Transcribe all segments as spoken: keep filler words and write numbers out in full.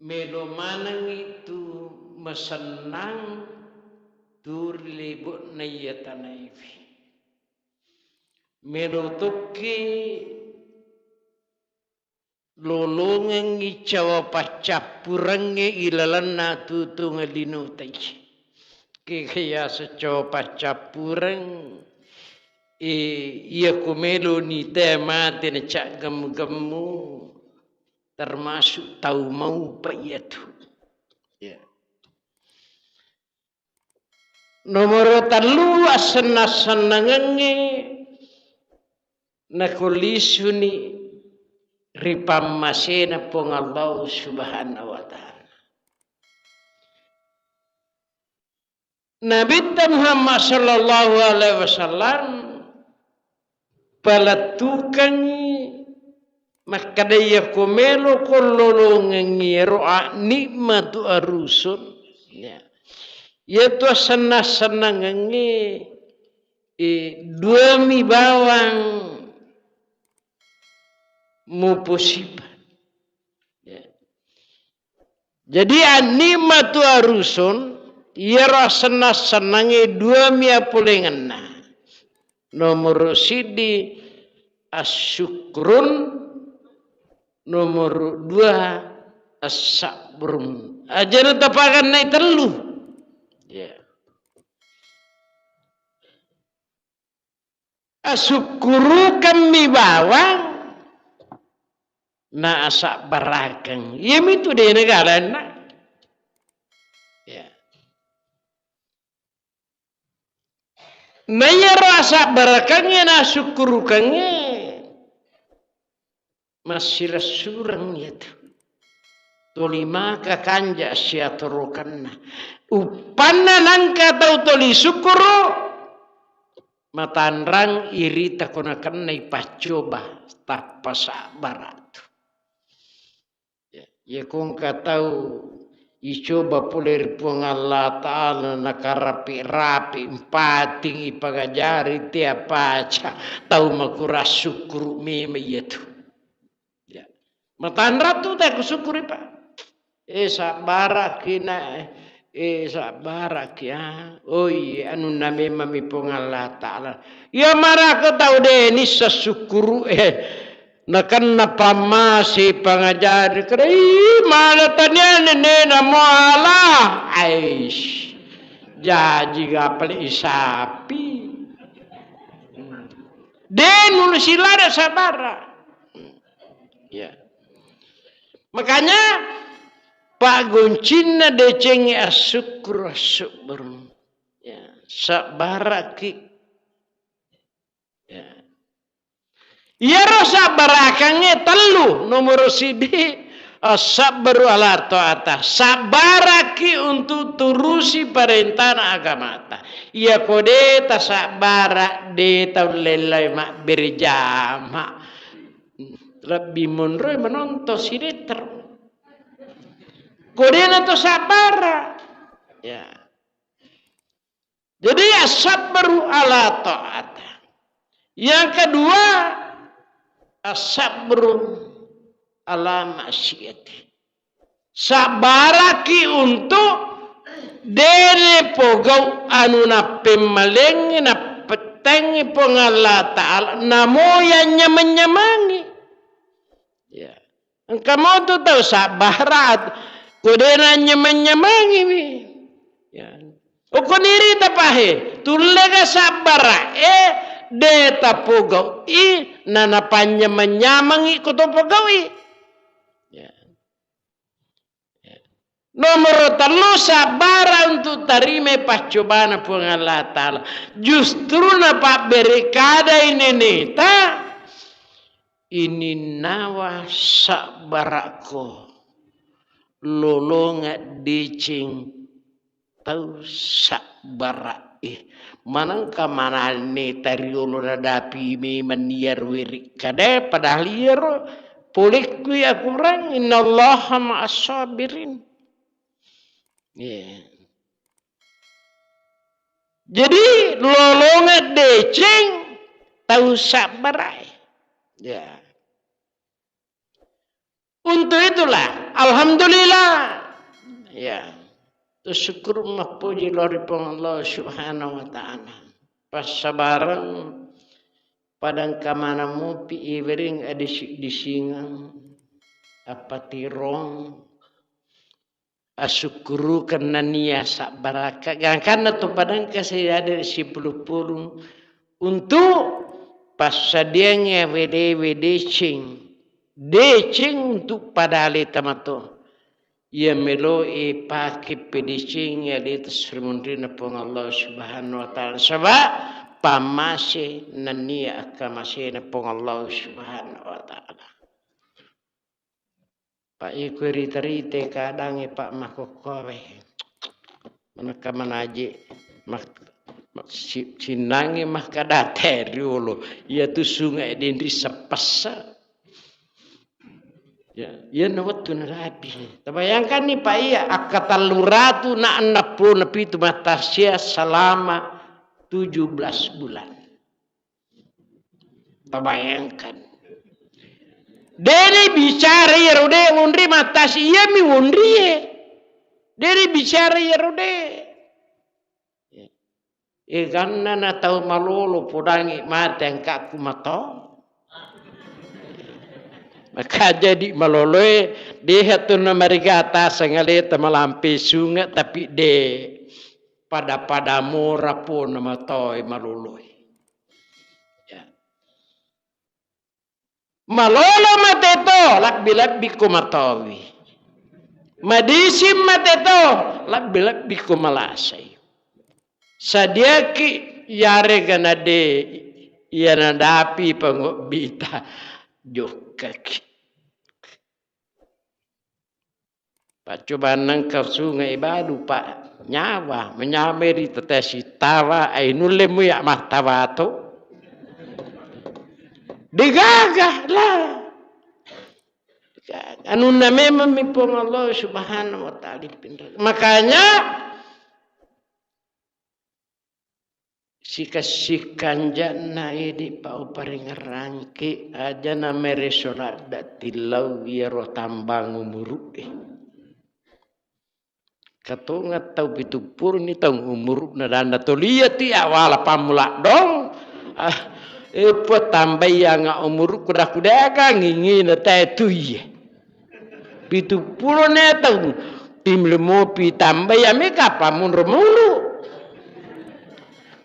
Melo manengngi tu masennang tu ri lebo'na iya tanaewe. Melo tokki lolongengngi cawa paccappurengnge ilalenna tutungeng linotai. Ke-, keyaseng cawa paccappureng, eh, iya ko melo nitae mate na caggemmu-gemmu, termasuk tau maupa iyatu. Ya. Nomoro tellu, assennang-sennangengnge nakolisuni ri pammasena Puang Allah Subhanahu wa Ta'ala. Nabitta Muhammad sallallahu alaihi wasallam palettukengngi makkeda, iya ko melo ko lolongengngi ero nikmatu arusun, ya. Iyatu assennang-sennangengnge, eh, duami bawang muposipa. Ya. Jadi, annikmatu arusun, iyaro assennang-sennangnge duami apolengenna. Nomoro siddi, assyukrun, nomoro dua, assabrun. Ajana tapagannai tellu. Ya. Asukkurukammi bawang na asabbarakeng. Iyamitu de' nagalanna. Ya. Na iyaro asabbarakengnge na asukkurukengnge massilessureng iyatu. Toli maka kanja siatorokenna. Uppanna nangka tau toli sukkuru, matanrang irita ko nakennai paccoba, tappa sabbara tu. Ya, iya ko engka tau icoba pole ri Puang Allah Ta'ala nakarapi-rapi, mpating ipangajari, tea paca, tau makurang sukkuru memang iyatu. Ya. Matanrang tu tau kusukkuri, Pak. Eh, sabbaraki na, eh, sabbaraki, ah. Oh iya, anunna memang mi Puang Allah Ta'ala. Iya marako tau de' nissa sukkuru, eh. Nakenna pammase pangajari kere, ih, mala tania nenena muala. Aish. Jaji gapale isapi. De' nulu silada sabara. Ya. Makanya paggoncinna decengnge assukkuru, assubburu. Ya, sabbaraki. Ya. Iyaro sabbarakengnge tellu, nomoro siddi, as-sabru ala ta'ata. Sabbaraki untuk turusi parentana agamata. Iya ko de' tasabbara, de' taullellai mabbere jama. Lebbi monroi menonton sinetron. Ko de' na to sabbara. Ya. Jadi, as-sabru ala ta'ata. Yang kedua, as-sabru ala maksiati. Sabbaraki untuk de' napogau anu nappemmalengngi, nappettengngi Puang Allah Ta'ala, namo yang nyamang-nyamangi. Ya. Engka motu tau sabbara, ko de' nanyamang-nyamangiwi. Ya. Okko niri tapahe, tullega sabbara, eh, de' tapogau'i, na napanyamang-nyamangi ko to pogau'i. Ya. Ya. Nomoro tellu, sabbara untuk tarimai paccobana Puang Allah Ta'ala. Justru napabbere kadai neneta, ininnawa sabbara'ko, lolonga deceng tau sabbara'i. Manengka mananne tariolo nadapi memang iyaro wiri kadae, padahal iyaro polekkui akurang, innallaha ma'as sabirin. Iya. Jadi, lolonga deceng tau sabbara'i. Ya. Untuk itulah, alhamdulillah. Ya. Tusyukur mappoji lao ri Puang Allah Subhanahu wa Ta'ala. Passabareng padangka maneng mupi iwering adisi-disingeng, apatirong, asukkurukeng nennia sabbarakka. Gangkanna tu padangka siada sipulung-pulung untuk passadiangngi awedewe deceng. Deceng untuk pada aleta mato. Iya melo ipake pedeceng aleta srimunrina Puang Allah Subhanahu wa Ta'ala. Saba pammase nennia akkamasena Puang Allah Subhanahu wa Ta'ala. Pak, iko rita-rita kadang, Pak, makokkowe. Manakka manaje, mak-, mak-, si-, sinangi makkada te riolo. Iya tu sungai denri sepessa. Ya, iya na wettu narapi. Tabayangkan ni, Pak, iya, akka tellu ratu na enneng pulo na pitu matasia selama tujuh belas bulan. Tabayangkan. Dede bicara iyaro de wonri matasi, iyami wonrie. Dede bicara iyaro de. Eganna na tau malolo podangi mate angkakku mato. Maka jadi maloloe, deha tu na mariga ataseng aleta malampe sunge, tapi de pada-pada mora po na matoe maloloe. Ya. Malolo mate to, labbi-labbi ko matowi. Madising mate to, labbi-labbi ko malasai. Sadiaki yarega nade iya nadapi pangobbita jokkaki. Paccobanna engka sungai balu, Pak, nyawa, menyameri tete sitawa, ai nulle muya mattawa to. Degaga lah. Anunna memang mi Puang Allah Subhanahu wa Ta'ala dipinrang. Makanya sikessi kanja'na idi pa uparingerrangki, aja na mereso ladda tillau iyaro tambang umuru'e. Katonga tau pitu puruni taung umuru'na danda tolia ti awala pammula dong. Ah, e, pua tambai anga umuru'ku daku daga ngingina tae tuiye. Pitu pulo ne taung, tim lemopi tambai ame kapa munro mulu.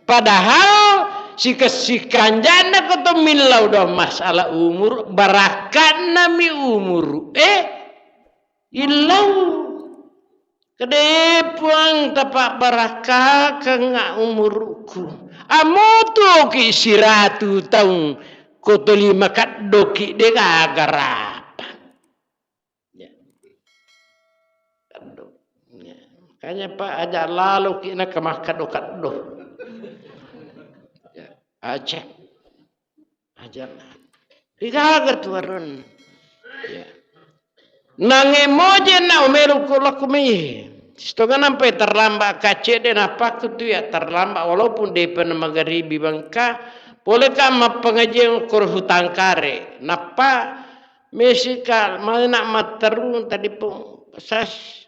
Padahal sikessi kanja'na ko to millau do masalah umur, baraka'na mi umur. Eh, illau. Kede Puang, tapabbarakkakengnga umuru'ku. Amotoki siratu taung, ko toli makaddoki de gaga rapa. Ya. Kaddo. Ya. Makanya, Pak, aja laloki naka makkaddo-kaddo. Ya. Aja. Aja. Igaga tu aron. Ya. Nange moje na umelu ko lakumi. Sitonga nampai terlambat kacede napakku tu ya terlambat walaupun depa na magaribi bangka. Bolehkah mappengajian ko hutang kare. Nappa Mesika, mana matterung tadi pun sas.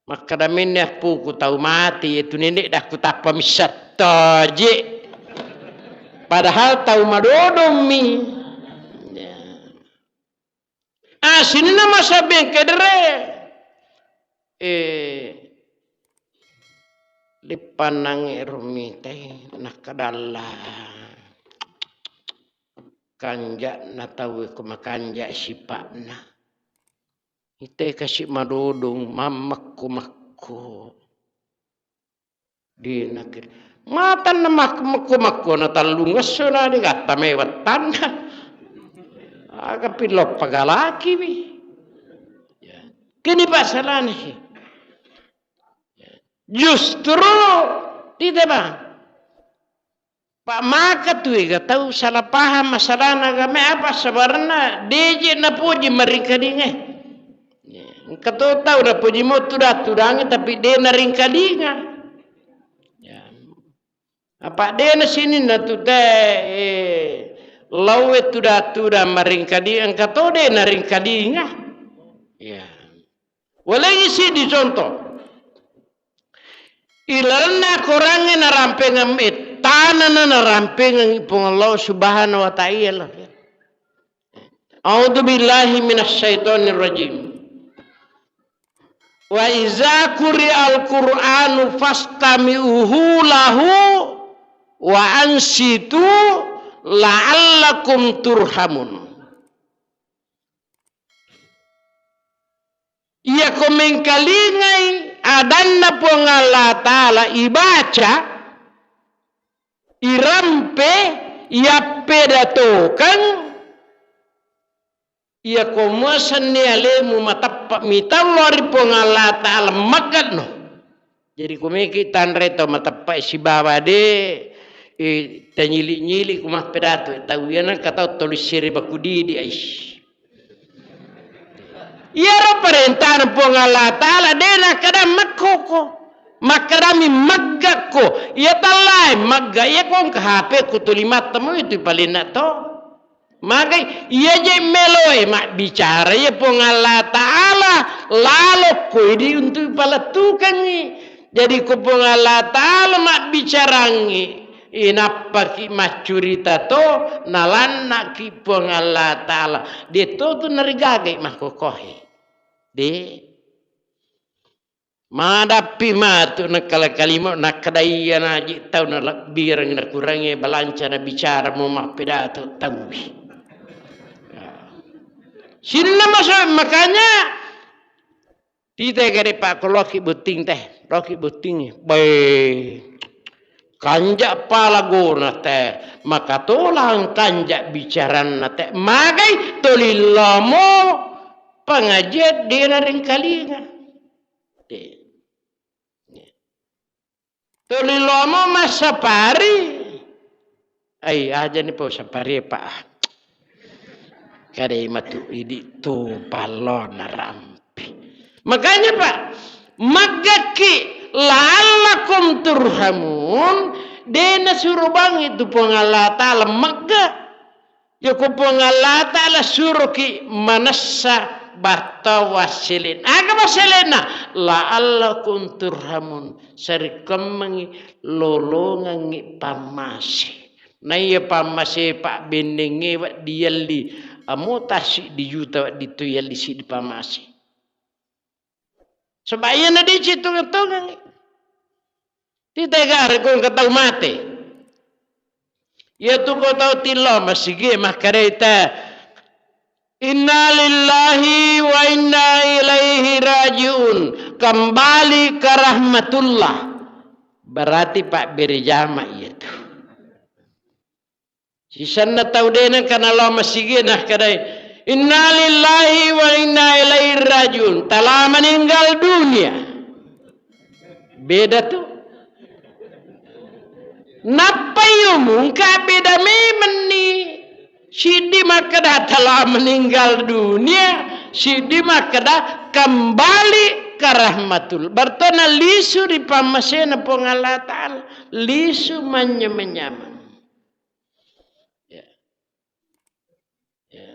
Makkada minni appuku tau mati, itu nenek dah kutappa misattoje. Padahal tau madodong mi. Ya. Ah, sini nama sabeng kedere. Eh, lipanang rumite, nakkadalla. Kanja'na tauwe ko makanja sipa'na. Ite kasi madodong, mammekko-mekko. Dena ke-, matanna mak-, mekko-mekko na tellungesso na de gatta mewattanna. Aga pillau pagalakiwi. Ya. Kini pasalana. Justru tidak, Bang. Pak, maka tu ega tau salah paham masalahna agama, apa sebenarnya deje napoji maringkalinga. Ya, engka to tau napoji mo tudang-tudangi tapi de naringkalinga. Ya. Apa de na sini na tu te, eh, lawe tudang-tudang maringkalinga, engka to de naringkalinga. Ya. Walengngi siddi contoh. Ilalenna Korangnge narampengeng, eh, tanana narampengeng Puang Allah Subhanahu wa Ta'ala. A'udzu billahi minasy syaithanir rajim. Wa iza quri'al Qur'anu fastami'uhu lahu wa ansitu la'allakum turhamun. Iyako mengkalingai adanna Puang Allah Ta'ala ibaca, irampe, iyappedatokeng, iyako muasenni alemu mateppa mitallo ri Puang Allah Ta'ala maggatno. Jadi, ko meki tanre tau mateppa sibawa de, eh, tanyili-nyili ku mappedatu, tau iyana engka tau toli sere bakudidi, aish. Iyaro parentana Puang Allah Ta'ala, de nakkeda makkoko. Makkedami maggakko. Iya tallae magga, iya ko engka H P ku tuli mattemu itu palinna to. Magai, iya je meloe mabbicara, iya Puang Allah Ta'ala, lalo ko idi untuk palettukengngi. Jadi, ko Puang Allah Ta'ala mabbicarangngi, inappaki maccurita to, nalannaki Puang Allah Ta'ala. De to tu narigagai makkokohe. De. Madappi matu nakkala-kalima, nakkeda iya naji tau nalebbireng nakurangi balanca nabicara mo mappedatu taui. Sinna maso-, makanya Tite gare Pak, ko loki botting teh, loki botting. Be, kanja pala gona teh, makatolang kanja bicaranna teh. Magai toli lomo pengajian dena rengkalinga. De. Toli lomo massapari. Ai, aja ni pau sapari, Pak. Kadai matu idi tu pallo narampi. Makanya, Pak, maggaki la'allakum turhamun, de nasuro bangi tu Puang Allah Ta'ala magga. Yako Puang Allah Ta'ala suroki manessa batta wasselen. Aga wassele'na? La'allakum turhamun. Sarikemmengi lolongengi pammase. Naiya pammase pabbennengnge wedding yelli. Amo tassiddi juta wedding tu yelli siddi pammase. Sebab iyana de citungeng-tungengi. Titegare ko engka tau mate. Iyatu ko tau tillo masigi makkedai te, "Inna lillahi wa inna ilaihi raji'un." Kembali ke rahmatullah. Berarti pabbere jama iyatu. Sisenna tau de nengka nalao masigi nakkedai, "Inna lillahi wa inna ilaihi rajiun." Telah meninggal dunia. Beda tu. Nappa iyo mungka beda memenni. Siddi makkeda telah meninggal dunia, siddi makkeda kembali ke rahmatul. Berarti lisu ri pammasena Puang Allah Ta'ala. Lisu manyameng-nyameng. Ya. Ya.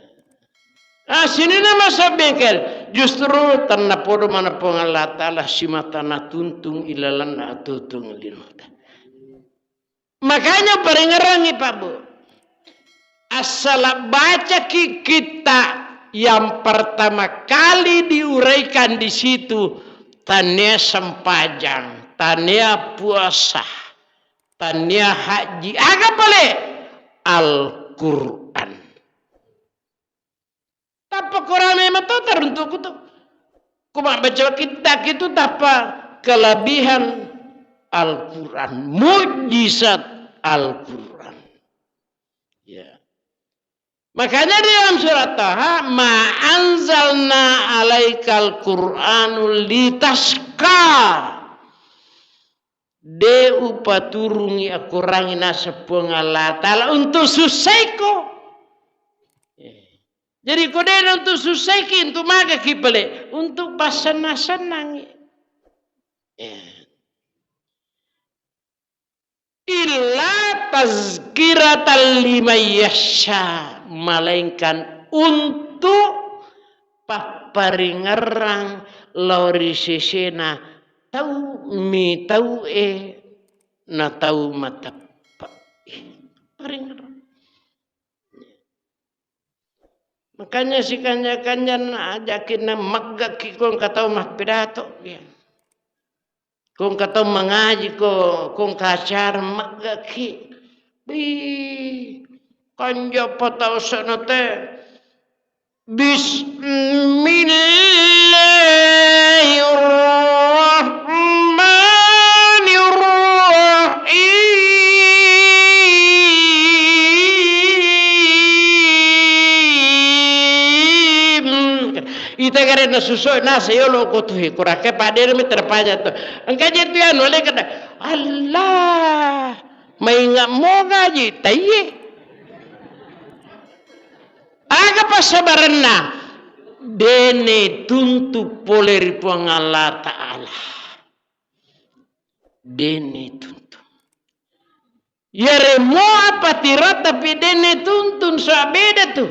Ah, sininna masa bengkel. Justru tennapodo mana Puang Allah Ta'ala simata natuntung ilalanna atutung linota. Makanya paringerangi, Pak Bu. Asal bacaki kitta yang pertama kali diuraikan di situ, tania sempajang, tania puasa. Tania haji. Aga pale? Al-Quran. Tappa Quran memang to taruntuku to. Kuma baca kitab itu tappa kelebihan Al-Quran, mujizat Al-Quran. Ya. Makanya di dalam surat Taha, "Ma anzalna alaikal Qur'anu litasqa." De upaturungi Al-Quran naseng Puang Allah Ta'ala untuk sussaiko. Jadi ko de untuk sussaiki, untuk magaki pale, untuk passenna-sennangi. Illa tazkiratan liman yakhsha, melainkan untuk pa-, paringerrang lao ri sesena tau mitau'e na tau mateppe'i. Paringerrang. Makanya sikanja-kanjana ajakinna maggaki ko engka tau mappidato, ya. Ko engka tau mangaji ko, ko engka acara maggaki. Wih, kanja patau senate. Bismillahirrahmanirrahim. Ita gare nasuso nasa yolo ko tuhi kurake padere mi terpaja to. Engka je tu anu le kata, Allah, maingat moga ji taiye. Aga passabarenna? Dene tuntu pole ri Puang Allah Ta'ala. Dene tuntu. Yare mua patiro tapi dene tuntun, so beda tu.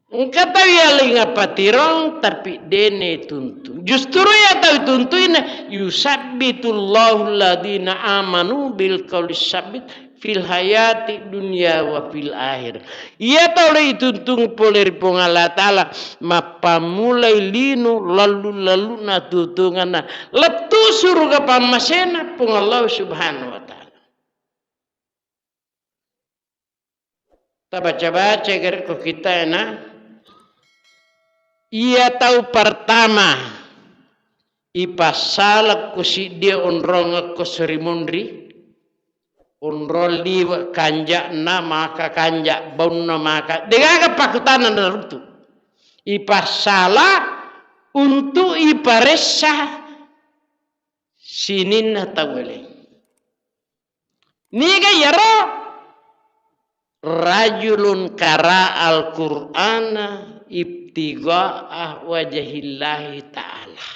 Engka tau yalinga patirong tapi dene tuntu. Justru ya tau tuntuina, yusabbitullahu alladhina amanu bil qawli sabbit fil hayati dunya wa fil akhir. Iya tau le ituntung pole ri Puang Allah Ta'ala, mappammulai lino lallu-lalluna tutunganna lettu suruga pammasena Puang Allah Subhanahu wa Ta'ala. Tabaca-baca gare ko kita na. Iya tau pertama ipassalakku siddi onrongekko sorimunri, onrong liwe kanja'na maka kanja, baunna maka, degaga pakkutana naruntu. Ipassala untuk iparessa sininna tau ele. Niga iyaro? Rajulun qara al-Qur'ana ibtigha'a wajahillahi ta'ala.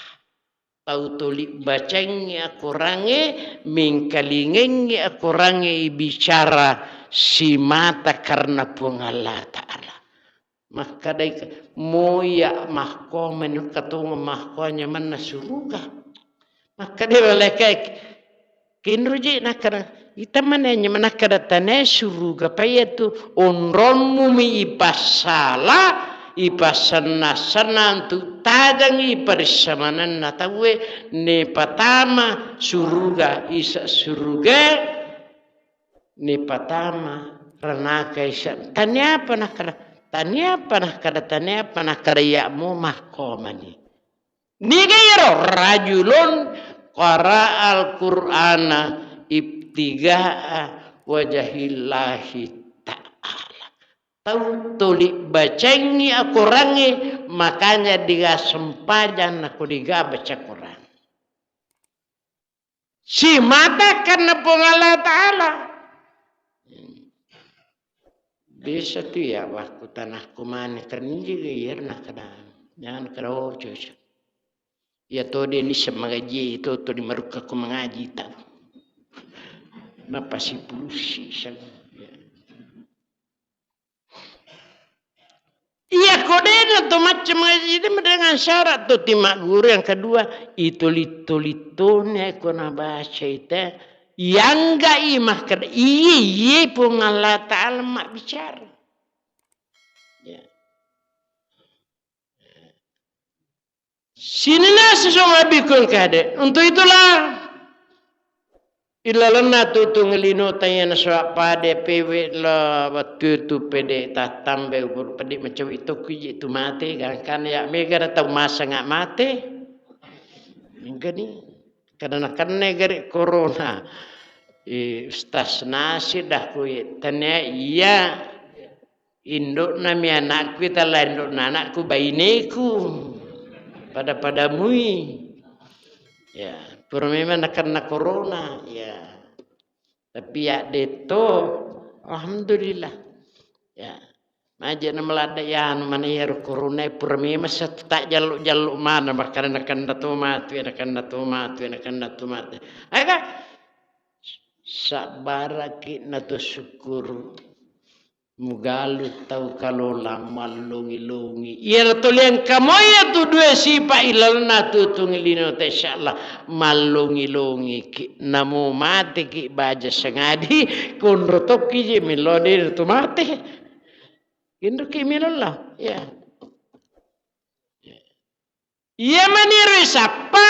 Tau tuli bacangngi akorangnge, mingkalingengngi akorangnge ibicara simata karena Puang Allah Ta'ala. Makkedai, moya mahkomen katong mahkonya manna suruga. Makkedai malaikae, kinroji nakkeda, ita manennya manakkeda tane suruga, payatu onrommu mi ipassala, ipassenna-senna tu tajangi parissa manenna tauwe, ne patama suruga, isa suruga, Nipatama ranaka isa, taniapa nakkeda, taniapa nakkeda, taniapa nakkeda, iya mo mahkomani. Niga iyaro? Rajulun qara'al Qur'ana ibtiga'a wajahillahi ta'ala. Tau tuli bacaingngi akorangnge, makanya diga sempajang nako diga baca Korang. Simata karena Puang Allah Ta'ala. Biasa tu iya, waktu tanahku mane terinjik iya na kada. Jangan kada ojo. Iya to dia ni semagaji itu to di marukka ku mengaji tau. Napasi pulusi sang. Iya, ko dena to macca mengaji, de dengan syarat to timagguru. Yang kedua, ituli-tulitone ko nabaca ita, yangga i makkeda, iye, iye, Puang Allah Ta'ala mabbicara. Ya. Sininna sesong abikun kade. Untuk itulah, ilalenna tutung lino tayana soa pade pewe la wettu itu pede tatambe ukur pede macawi tokki je tu mate, gangkan ya mega na tau masanga mate. Mingkani kada nakanne gare corona. Eh, Ustaz Nasir dah kui tanya iya. Indo'na mi anakku, itala indo'na anakku, baineku. Pada-pada mui. Ya, pura memang nakenna corona, ya. Tapi ya detto, alhamdulillah. Ya. Maje na maladde ya anu mana ya corona pura memang satu tak jaluk-jaluk mana, makanya nakenna to matu, ya nakenna to matu, ya nakenna to matu. Aga sabbaraki na to syukur. Mugalu tau kalolang mallongi-longi. Iyaro toli engka moya tu dua sipa ilalenna tutung lino ta, insyaallah mallongi-longiki. Namo mateki baja sengadi, konro tokki je melo de tu mate. Indoki melo lah. Ya. Iya maniro isappa,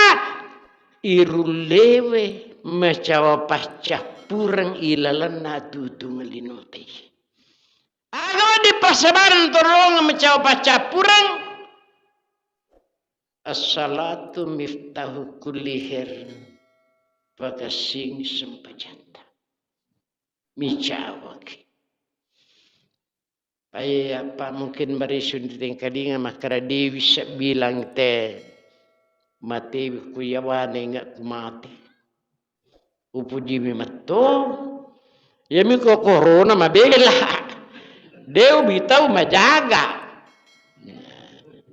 irullewe macawa paccappureng ilalenna tutung linote. Aga dipassabareng torong macawa paccappureng? As-salatu miftahu kulli khair. Pakessing sempajanta. Micawaki. Ai, apa mungkin barisu ditengkalinga makkeda, "Dewi sebilang te mate ku yawane ingat ku mate." Upujimi metto. Yami ko corona mabela. Dewi tau majaga.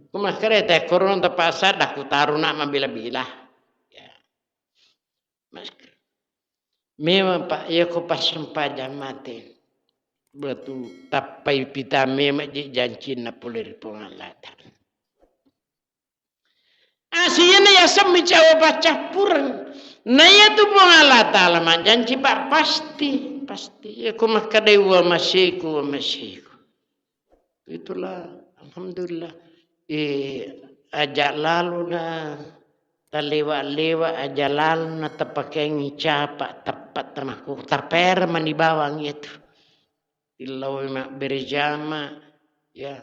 Ku makkeda te corona terpaksa dah ku taruh nak mabela-bela. Ya. Masker. Memang, Pak, iya ko passempajang mate. Batu tappai pita memang je jancinna pole ri Puang Allah Ta'ala. Asiyana ya semmi cawa paccappureng. Na iya tu Puang Allah Ta'ala majanci, Pak, pasti, pasti. Iya ko makkedai wa masiku, wa masiku. Itulah, alhamdulillah. Eh, aja lalu na talewa-lewa, aja lalu na tapakeangi capa, tappa tamaku, tapere mani bawang itu. Illau mabbere jama, ya.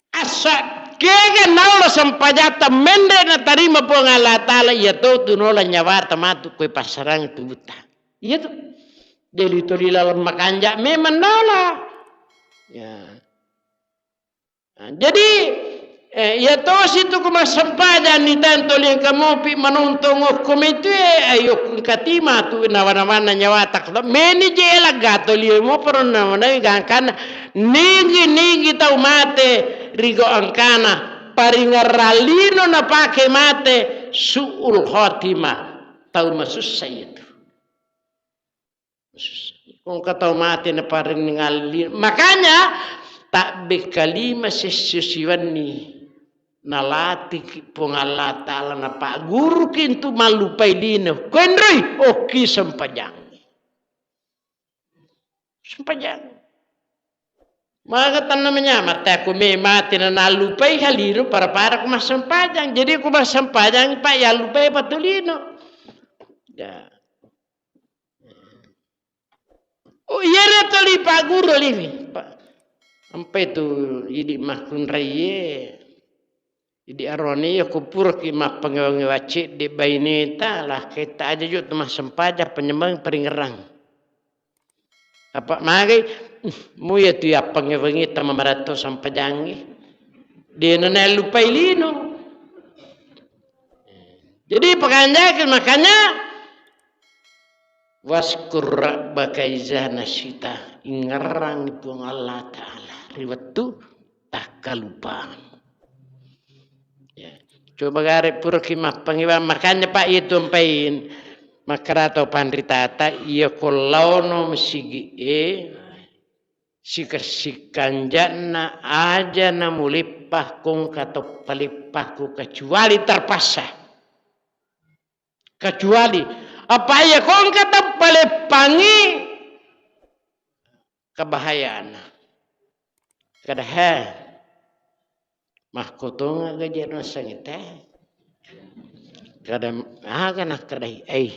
Asa kega nallo sempajatta menre natarima Puang Allah Ta'ala, iya to tu nola nyawata matu kue passarang tubutta. Iya tu. Jadi tuli laleng makanja memang nola. Ya. Nah, jadi, eh, iya tosi tu ku massempajang ni tanto lingka mopi manontong okko metu e, ayo engka tima tu nawa-nawanna nyawata. Meni je lagga to liwe mo poro nawa-nawi gangkanna. Nigi-nigi tau mate rigo angkana, paringerrang lino napake mate, su'ul khotimah, tau masussa itu. Kongka tau mate naparingerrang lino. Makanya, tabbe kalima sessu siwenni nalatiki Puang Allah Ta'ala napagguruki untuk mallupai lino. Kuenroi, okki sempajang. Sempajang. Maka tanna menyamar, te aku me mati na nallupai halino para-para ku massempajang. Jadi ku massempajang, Pak, ya lupai patulino. Ya. Oh, iya, toli Pak Guru liwi, Pak. Sampai tu idi makkunraie. Idi arone iya kupuraki mappangewangi wacce de baineta lah, keta aja jo tu massempajang penyembang peringerang. Apa magai, muya tu ya pangewangi tama maratto sampajangi. Dia nana lupai lino. Jadi pakanjaki makanya waskur rabbaka iza nasita, ingerrang Puang Allah Ta'ala ri wettu takkalupang. Ya. Coba gare puraki mappangiwa, makanya Pak itu mpain makkarato panritata iya ko laono masigi e sikassikkanja'na aja namuleppa kongka toppa leppaku kecuali terpaksa. Kecuali apa iya kongka toppa leppangi kebahayaan. Kada he. Makkotonga gaji nasang te. Kada aga nakadai ai.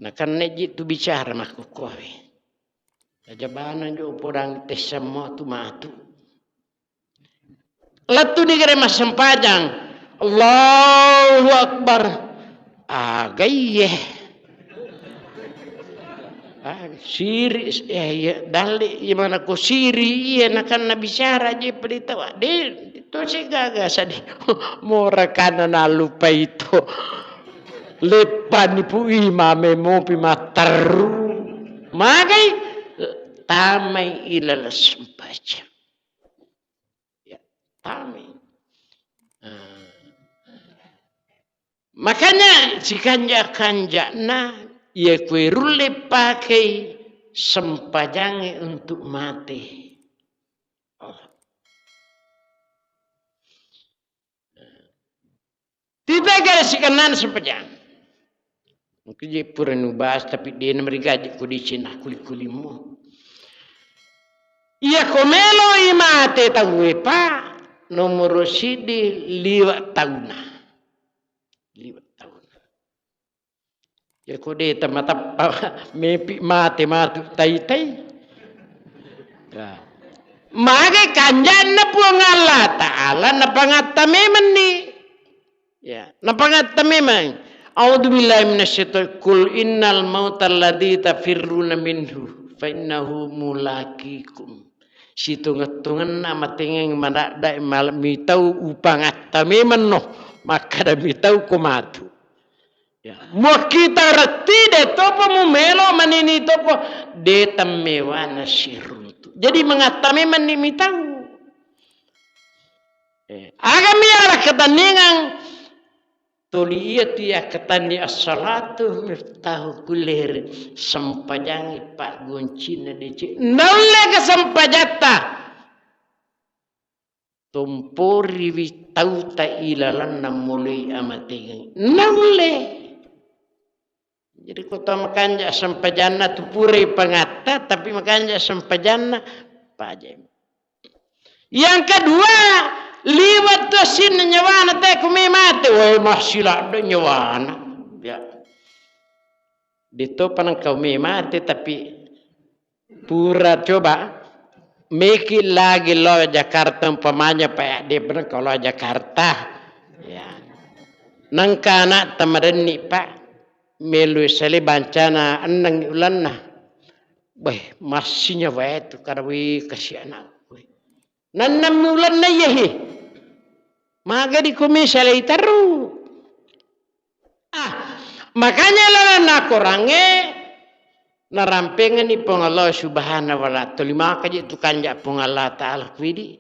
Nakanne ji tu bicara makkukuawe. Ajabana jo podang tessammo tu matu. Lettu ni gere massempajang. Allahu Akbar. Aga iye. Ah, siri, eh, iya, dalle, iya mana ko siri, iya, nakanna bicara je pelita wa. De, to se gaga sadi. Mora kana nalupai to. Leppani pu imame mopi matteru. Magai tamai ilala sempajang. Ya, tamai. Ah. Makanya sikanja-kanjana iya kue rulle pakei sempajangnge untuk mate. Tita gare sikenna sempajang. Engka je pura nubahas, tapi de namarigaji ko dicina kuli-kulimmu. Iya ko meloi mate tauwe, Pak, nomoro siddi liwa tauna. Liwa tauna. Ya ko de tamatappa mepi mate matu tai-tai. Ya. Mage kanjanna Puang Allah Ta'ala napangatta memenni. Ya, napangatta memang. A'udzubillahi minasyaitonir, qul innal mautal ladzi tafirruna minhu fa innahu mulaqikum. Situnget-tungenna matengeng manadda mal-, mitau upangatta memenno, makkada mitau ko matu. Ya. Muakkita retti de topa mumelo manini topa de temmewana siruntu. Jadi mangatta memenni mitau. Eh, agami ala ketenningang tuli iya tu yakketanni as-salatu miftahu kulli khair. Sempajangi paggoncinna deceng. Naulle kesempajatta. Tomporiwi tauta ilalanna moloi amatengeng. Naulle. Jadi ko tau makanja sempajanna tu purai pangatta, tapi makanja sempajanna pajai. Yang kedua, liwat tu asinna nyawana te kumi mate, woi masih ladde nyawana. Ya. Dito panang kau mi mate, tapi pura coba meki lagi lo Jakarta umpamanya, Pak, dia bener kalau Jakarta. Ya. Nangka anak tamarenni, Pak, melu sale bancana enneng ulanna. Beh, massinya wae tu karawi kasi anakku. Nannammi ulanna iyahi. Maga di kumi salai terru. Ah, makanya lalanna Korangnge narampengani Puang Allah Subhanahu wa Ta'ala. Tuli maka je tu kanja Puang Allah Ta'ala kuidi.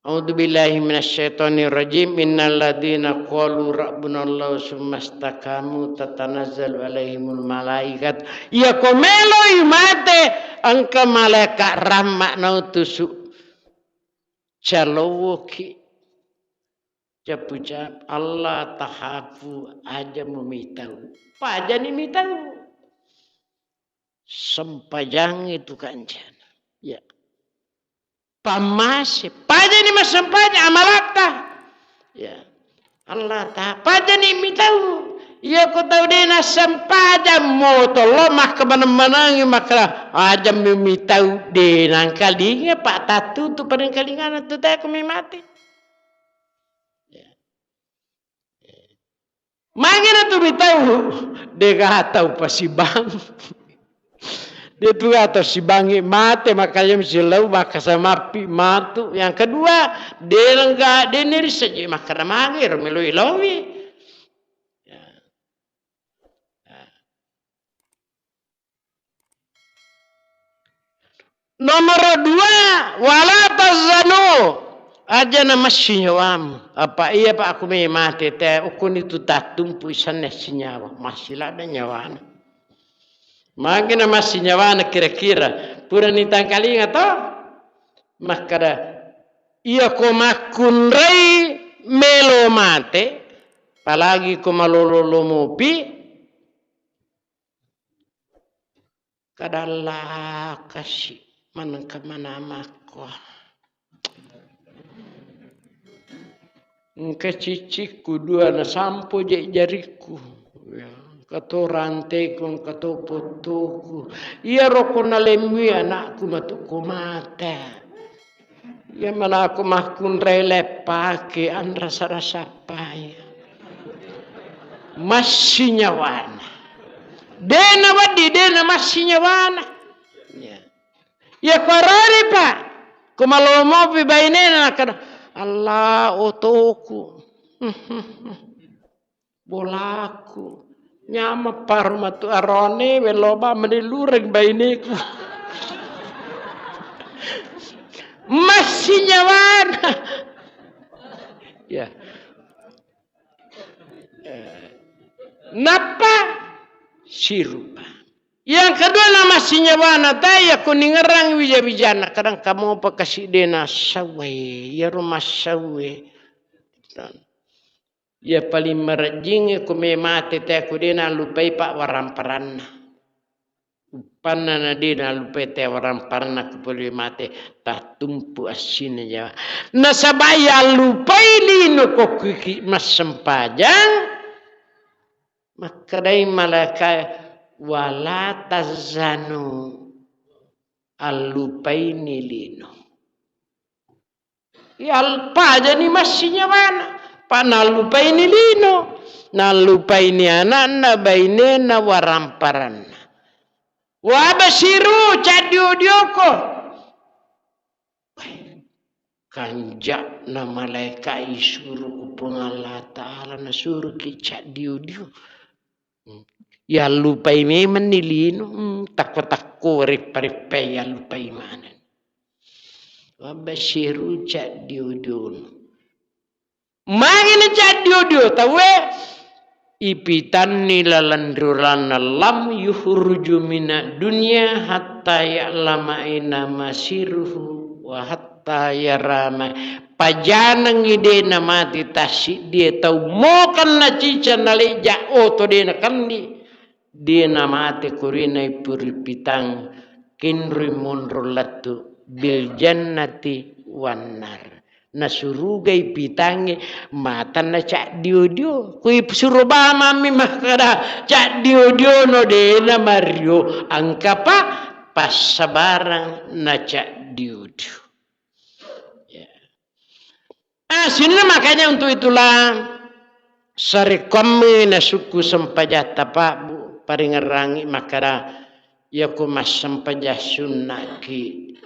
A'udzubillahi minasyaitonirrajim. Innalladzina qalu rabbunallahu tsumma istaqamu tatanazzalu alaihimul malaikat. Iya ko meloi mate, engka malaikat rahmat nautusu. Calowoki. Japu-japu, Allah tahafu aja mumitau. Pajani mitau. Sempajangi tu kancana. Ya. Pammase, pajani massempajang amalatta. Ya. Allah ta, pajani mitau. Iya ko tau de nassempajang moto lo makkamaneng-manengi makka aja mitau de nangkalinga pak tatu tu padengkalingana tu tae ko mi mate. Ya. Mangena tu mitau, de gatau pasibang. De tu gatau sibangi mate, makanya mesti lau maka samappi matu. Yang kedua, de lengga de nirisa je maka mange ro meloi lowi. Ya. Ya. Nomoro dua, wala tazanu. Aja na massi nyawamu. Apa iya pak aku me mate te ukuni tu tattumpu isanne sinyawa. Massi lada nyawana. Mangkena massi nyawana kira-kira. Pura ni tangkalinga to? Makkada iya ko makkunrai melo mate. Apalagi ko malolo-lomopi. Kadallakasi manengka manamakko. Engka cicikku dua nasampo je jarikku. Ya, engka to ranteku, engka to pottoku. Iyaro ko nalemmui anakku matu ko mate. Iya manako makkunrai leppake anrasa-rasa pae. Massinyawana. Dena wedding, dena massinyawana. Ya. Ya korori, Pak. Ko malomopi bainena nakada, Allah otoku. Bolaku. Nyameng paru matu arone, weloba meni lureng baineku. Massinyawana. Ya. Eh, nappa sirupa. Yang kedua, na massinyawana tae, yakko ningerang wija-wijanna, kadang kamopa kasi dena sawwe, yaro massawwe. Ya paling marejjingnge ko me mate tae, ko de nallupai pa waramparanna. Uppanna na de nallupai tae waramparanna, ko pole mate, tattumpu assinna jawa. Nasaba yallupai lino ko kuki massempajang, makkedai malaika, "Wala tazanu, allupaini lino." Yalpajani massinyawana, pa nallupaini lino, nallupaini ana'na, bainena, waramparanna. Wabasiru, caddi odioko. Kanja'na malaika isuru ku Puang Allah Ta'ala, nasuruki caddi odio. Yallupai memenni lino, hmm, takko-takko, rippa-rippai, yallupai maneng. Wabasyiru caddi odiono. Magi na caddi odio tauwe? Ipitanni laleng riulanna, lam yukhruju minad dunya hatta ya'lama aina masiruhu wa hatta yara ma-, pajanengngi de namate tassiddie tau, mokenna cica naleja oto de nakendi. De namate kurinai puripitang, kinrui monro lettu bil jannati wan nar. Nasurugai pitangnge, matanna caddi odio. Kui suro bamammi makkeda caddi odiono, de namario, engkapa passabarang na caddi odio. Ya. Ah, sininna makanya untuk itulah sarekkuammi nasukku sempajang tapabbu, paringerangi makkeda, yako massempajang sunnaki,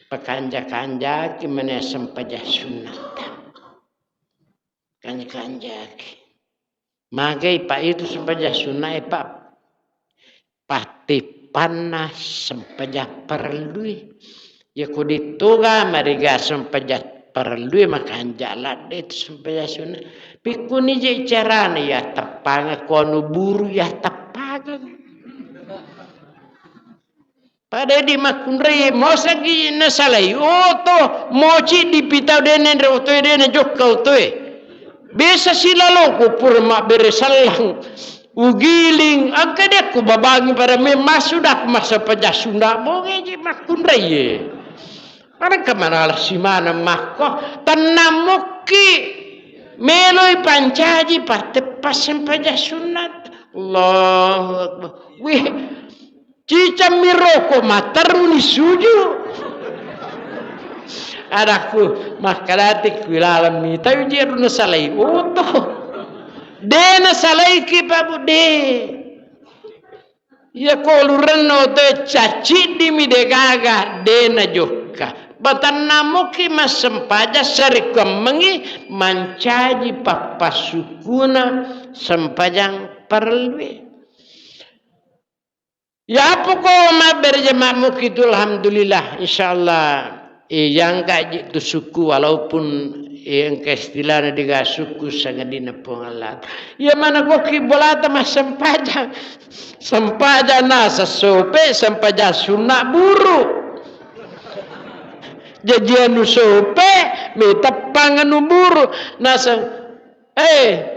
pakanja-kanjaki mane sempajang sunnatta. Kanja-kanjaki. Magai, Pak, itu sempajang sunnae, Pak. Patteppanna sempajang parellue. Yako dittoga mariga sempajang parellue, makanja ladde itu sempajang sunna. Pikkuni je carana, ya teppangeng ko anu buru, ya teppangeng. Pada di makkunrai, mosagi nasalai oto, moci dipitau dene otoe, dene jokka otoe. Biasa silaloko pura mabbere sallang, ugiling, engka de ku babangi pada memang sudah masa pejasunda, bonge je makkunrai ye. Engka manala simana makko, tennang mukki, meloi pancaji, patteppa sempajang sunnat. Allahu Akbar. Wih, cicammi roko, matteruni suju. Adakku, makkedati ku ilaleng mita uji ero nasalai oto. De nasalaiki, Pak, Bu, de. Iya ko lurenno otoe cacciddimi de gaga, de najokka. Batanna muki massempajang sarekkuammengngi mancaji pappassukkuna sempajang parellue. Yapo ko mabbere jama muki tu, alhamdulillah, insyaallah. Eh, yangka ji tu sukku, walaupun, eh, engka istilahna dega sukku sangadinna Puang Allah. Iya mana goki bolata massempajang. Sempajang nasa sope, sempajang sunna buru. Jaji anu sope, miteppang anu buru. Nasa, eh,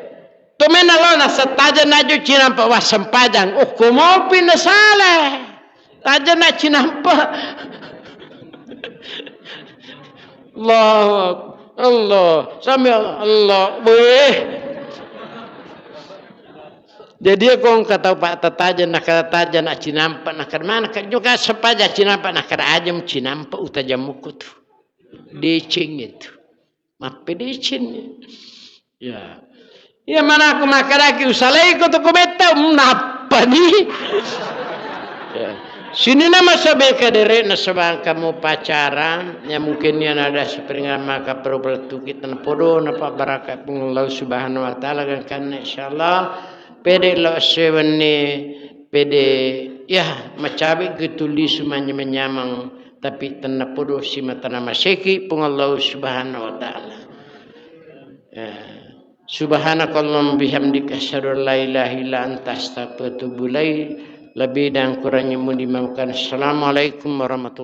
tomena lo nasa taja naju cinampa wassempajang. Oh, komopi nasala. Taja na cinampa. Allahu Akbar. Allah. Sami Allah. Allah. Weh. Jadi, ya, kong kata Pak tataja, nakataja na cinampa, nakar mana, kak juga sepaja cinampa, nakar aja mu cinampa, utaja muku tu. Deceng itu. Mappedeceng. Ya. Iya, mana aku makadaki usalai ko tu kumetta, nappani. Ya. Sini nama sabe kadere na sebang kamu pacaran, ya mungkin ya nada seperingan maka perlu tuki tanah podo, napa barakat Puang Allah Subhanahu wa Ta'ala, kan, kan, insyaallah, pede lo sewenni, pede, ya, macabe getuli sumanya menyamang, tapi tanah podo si mata nama seki Puang Allah Subhanahu wa Ta'ala. Ya. Subhanakallahumma bihamdika, asyhadu an la ilaha illa anta, astaghfiruka wa atubu ilaik. Lebih dan kurangnya mohon dimaafkan. Assalamualaikum warahmatullahi